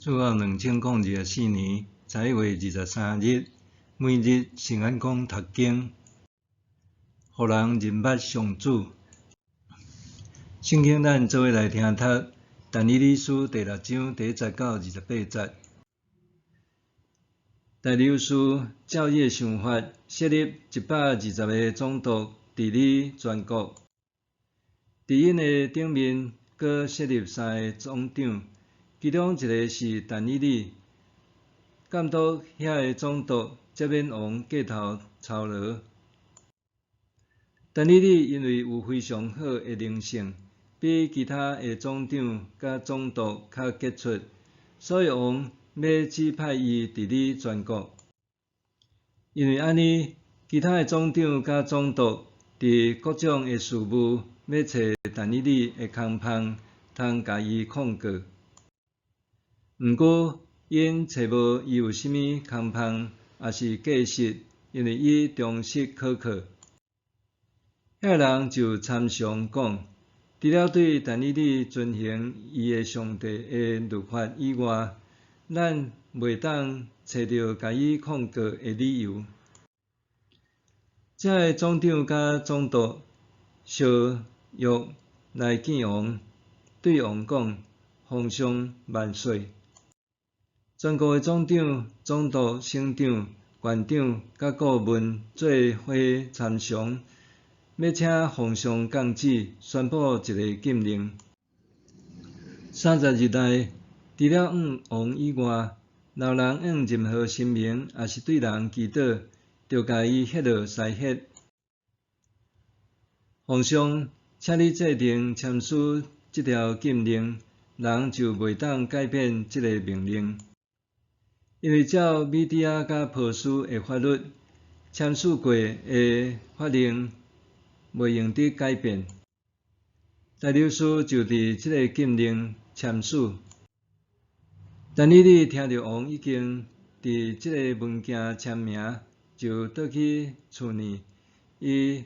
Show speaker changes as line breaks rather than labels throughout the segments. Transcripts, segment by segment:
主後2024年11月23日，每日聖安講讀經，予人認捌上主。聖經咱做伙來聽讀但以理書第六章第一節到28節。大流士照伊的想法，設立120個總督治理全國。佇𪜶的頂面，閣設立三个總長，其中一个是但以理，監督遐个總督才免王過頭操勞。但以理因為有非常好的靈性，比其他的總長佮總督較傑出，所以王欲指派伊治理全國。因為按呢，其他的總長佮總督佇各種的事務欲揣但以理的空縫，通共伊控告。毋過，𪜶揣無伊有啥物空縫，抑是過失，因為伊忠實可靠。遐人就參詳講，除了對但以理遵行伊的上帝的律法以外，咱袂當揣著共伊控告的理由。這个總長佮總督相約來見王，對王講：皇上萬歲！全國的總長、總督、省長、縣長佮顧問做伙參詳，欲請皇上降旨，宣布一个禁令。30日內，除了向王以外，若有人向任何神明，抑是對人祈禱，就共伊彼落西結。皇上，請你制定簽署這條禁令，人就袂當改變這个命令。因為照米底亞佮波斯的法律，簽署過的法令袂用得改變。大流士就佇這个禁令簽署。但以理聽著王已經佇這个文件簽名，就倒去厝內，伊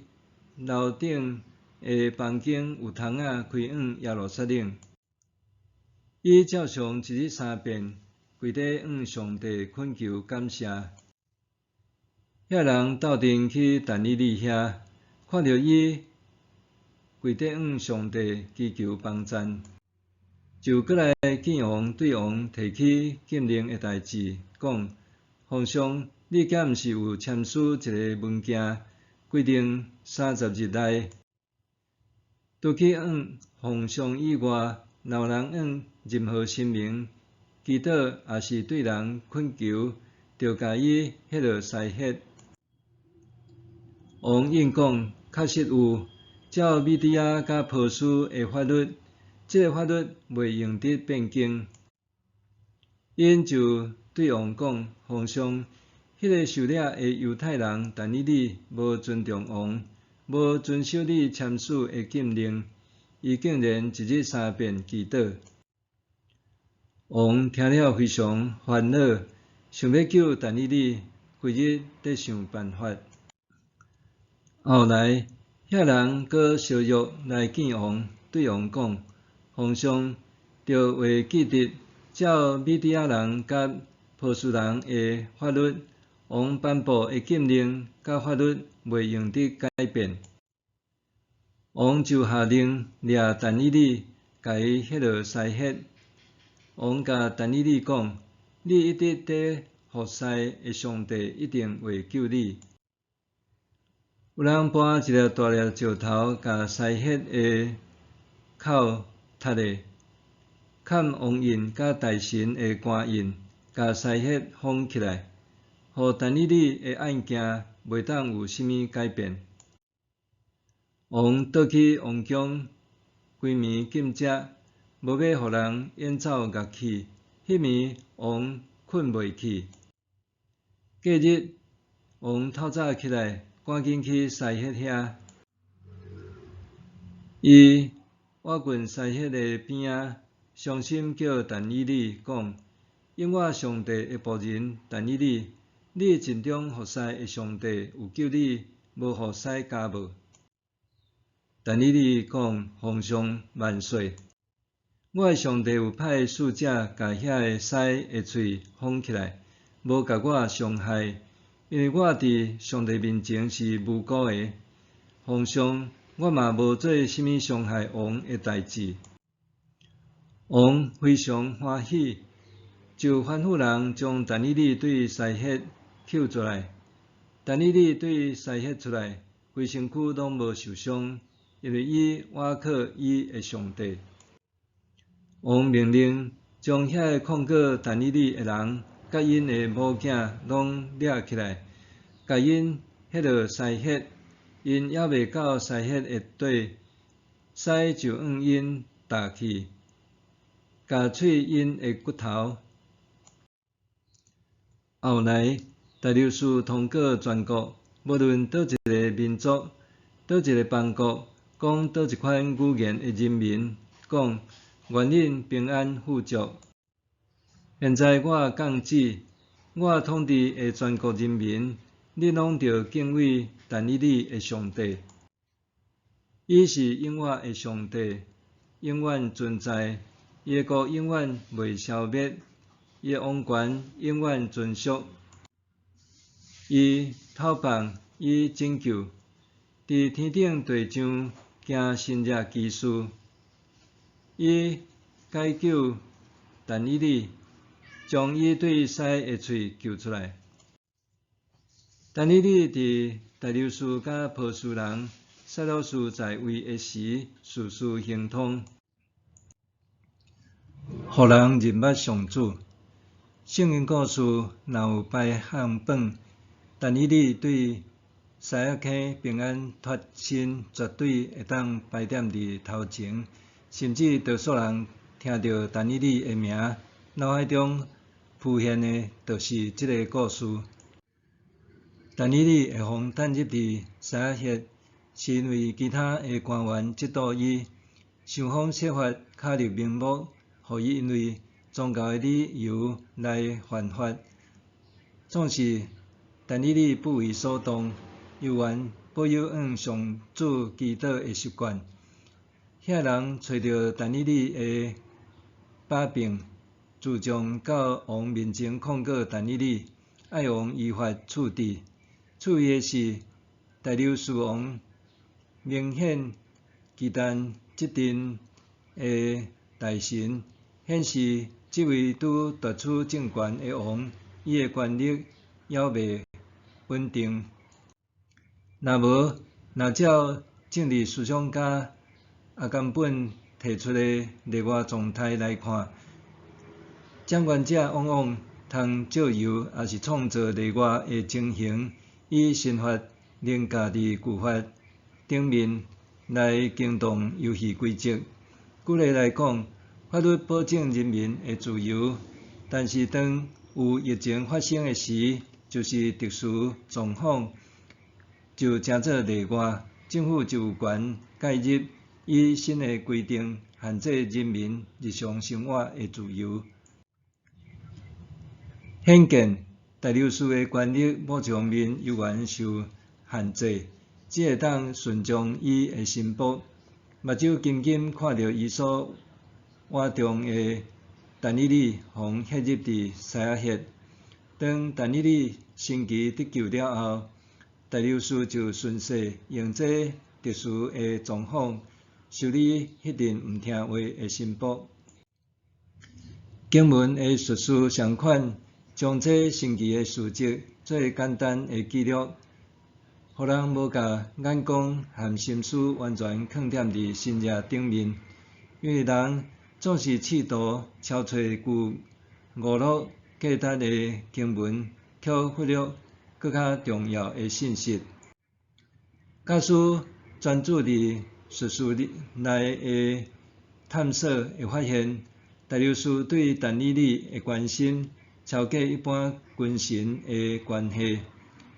樓頂的房間有窗仔開向耶路撒冷。伊照常一日三遍跪佇向上帝懇求感謝。遐人鬥陣去但以理遐，看著伊跪佇向上帝祈求幫贊，就閣來見王，對王提起禁令的代誌，講：皇上，你敢毋是有簽署一个文件，規定30日內，除去向皇上以外，若有人向任何神明祈禱，抑是對人懇求，就共伊彼落西結。王應講：確實有，照米底亞佮波斯的法律，這个法律袂用得變更。𪜶就對王講：皇上，彼个受掠的猶太人但以理無尊重王，無遵守你簽署的禁令，伊竟然一日三遍祈禱。王聽了非常煩惱，想欲救但以理，規日佇想辦法。後來，遐人閣相約來見王，對王講：皇上，著會記得，照米底亞人佮波斯人的法律，王頒布的禁令佮法律袂用得改變。王就下令掠但以理，共伊彼落西結。王共但以理講：你一直佇服侍的上帝一定會救你。有人搬一粒大粒石頭，共西結的口窒咧，崁王印佮大臣的官印，共西結封起來，予但以理的案件袂當有啥物改變。王倒去王宮，規暝禁食，無欲予人演奏樂器。彼暝王睏袂去。隔日，王透早起來，趕緊去西結遐。伊倚近西結的邊仔，傷心叫但以理講：永我上帝的僕人但以理，你盡忠服侍的上帝有救你，無予屎咬無？但以理講：皇上萬歲！我的上帝有派使者共遐个狮的喙封起來，無共我傷害，因為我佇上帝面前是無辜的。皇上，我嘛無做啥物傷害王的代誌。王非常歡喜，就吩咐人將但以理對獅穴抾出來。但以理對獅穴出來，規身軀攏無受傷，因為伊倚靠伊的上帝。王命令將遐個控告但以理的人，佮𪜶的某囝攏掠起來，共𪜶彼落獅穴。𪜶猶未到獅穴的底，獅就向𪜶踏去，咬碎𪜶的骨頭。後來，大流士通告全國，無論佗一个民族、佗一个邦國，講佗一款語言的人民，講：願恁平安富足。現在我降旨，我統治的全國人民，恁攏著敬畏但以理的上帝。伊是永活的上帝，永遠存在，伊的國永遠袂消滅，伊的王權永遠存續。伊討放，伊拯救，佇天頂地上行神蹟奇事。伊解救但以理，將伊對獅的喙救出來。但以理佇大流士佮波斯人撒魯斯在位的時，事事亨通，予人認捌上主。聖經故事若有排行榜，但以理對獅仔坑平安脫身，絕對會當排踮佇頭前。甚至多數人聽著但以理的名，腦海中浮現的就是這个故事。但以理會予擲入佇獅仔穴，是因為其他的官員嫉妒伊，想方設法敲入名目，予伊因為宗教的理由來犯法。總是但以理不為所動，猶原保有向上主祈禱的習慣。遐人揣著但以理的把柄，自重到王面前控告但以理，愛王依法處置。趣味的是，大流士王明顯忌憚這陣的大臣，顯示這位拄奪取政權的王，伊的權力猶未穩定。若無，若照政治思想家阿甘本提出的例外狀態來看，掌權者往往通藉由抑是創造例外的情形，以刑法凌駕佇舊法頂面來更動遊戲規則。舉例來講，法律保證人民的自由，但是當有疫情發生的時，就是特殊狀況，就成做例外，政府就有權介入，以新的規定限制人民日常生活的自由。顯見，大流士的權力某一方面猶原受限制，只會當順從伊的臣僕。目睭金金看著伊所倚重的但以理予彼入佇獅仔穴。當但以理神奇得救了後，大流士就順勢用這特殊的狀況修理彼陣毋聽話的臣僕。經文的敘事相款，將這神奇的事蹟做簡單的記錄，予人無共眼光和心思完全囥踮佇神跡頂面，因為人總是試圖抄揣具娛樂價值的經文，卻忽略閣較重要的信息。假使專注佇敘事內的探索，會發現大流士對但以理的關心超過一般君臣的關係，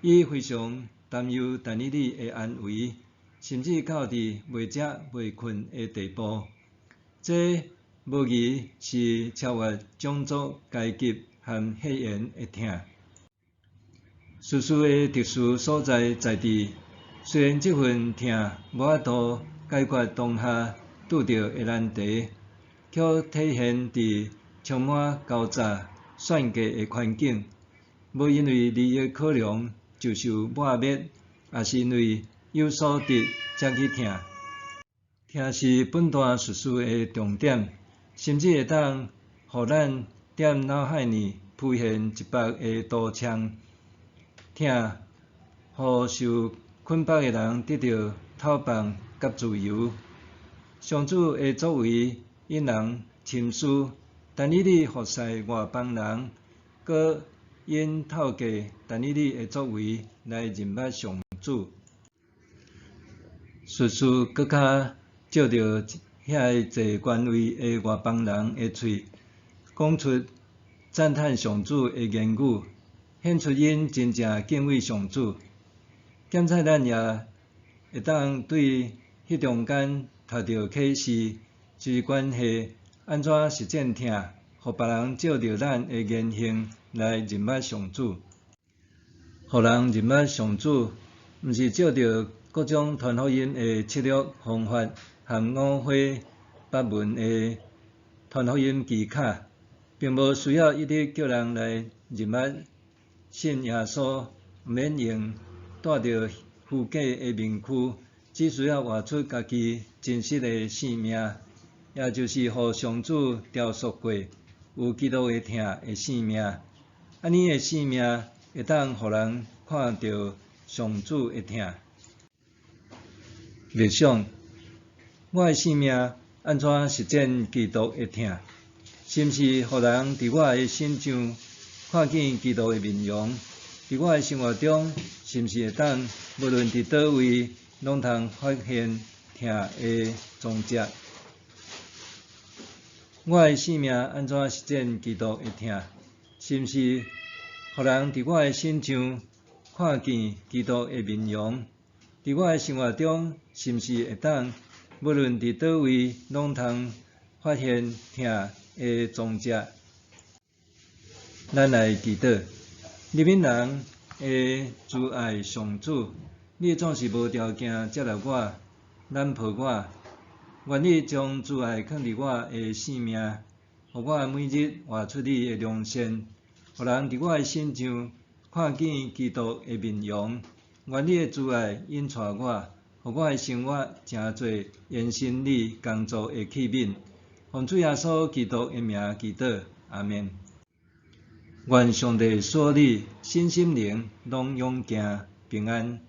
伊非常擔憂但以理的安危，甚至到佇袂食袂睏的地步。這無疑是超越種族、階級和血緣的疼。敘事的特殊所在在佇，雖然這份疼無法度解決當下拄著的難題，可體現佇充滿狡詐算計的環境，無因為利益考量就受抹滅，抑是因為有所得才去疼。疼是本段敘事的重點，甚至會當予咱踮腦海內浮現一幅的圖像。疼，予受捆綁的人得著透放佮自由。上主的作為引人深思，但以理服侍外邦人，閣因透過但以理的作為來認捌上主。敘事閣較藉著遐濟權位的外邦人的喙，講出讚嘆上主的言語，顯出𪜶真正敬畏上主。檢採咱也會當對彼中間讀著啟示，就是關係按怎實踐疼，予別人藉著咱的言行來認捌上主。予人認捌上主，毋是藉著各種傳福音的策略方法和五花八門的傳福音技巧，並無需要一直叫人來認捌信耶穌，毋免用戴著虛假的面具，只需要活出家己真實的生命，也就是予上主雕塑過有基督的疼的生命。按呢的生命會當予人看著上主的疼。默想，我的生命按怎實踐基督的疼？是毋是予人佇我的身上看見基督的面容？佇我的生活中，是毋是會當無論佇佗位，攏通發現疼的蹤跡？我的生命按怎實踐基督的疼？是毋是予人佇我的身上看見基督的面容？佇我的生活中，是毋是會當無論佇佗位，攏通發現疼的蹤跡？咱來祈禱，憐憫人的慈愛上主，你總是無條件接納我、攬抱我，願你將慈愛囥佇我的生命，予我每日活出你的良善，予人佇我的身上看見基督的面容。願你的慈愛引帶我，予我的生活成做延伸你工作的器皿。奉主耶穌基督的名祈禱，阿們。願上帝賜你身心靈攏勇健平安。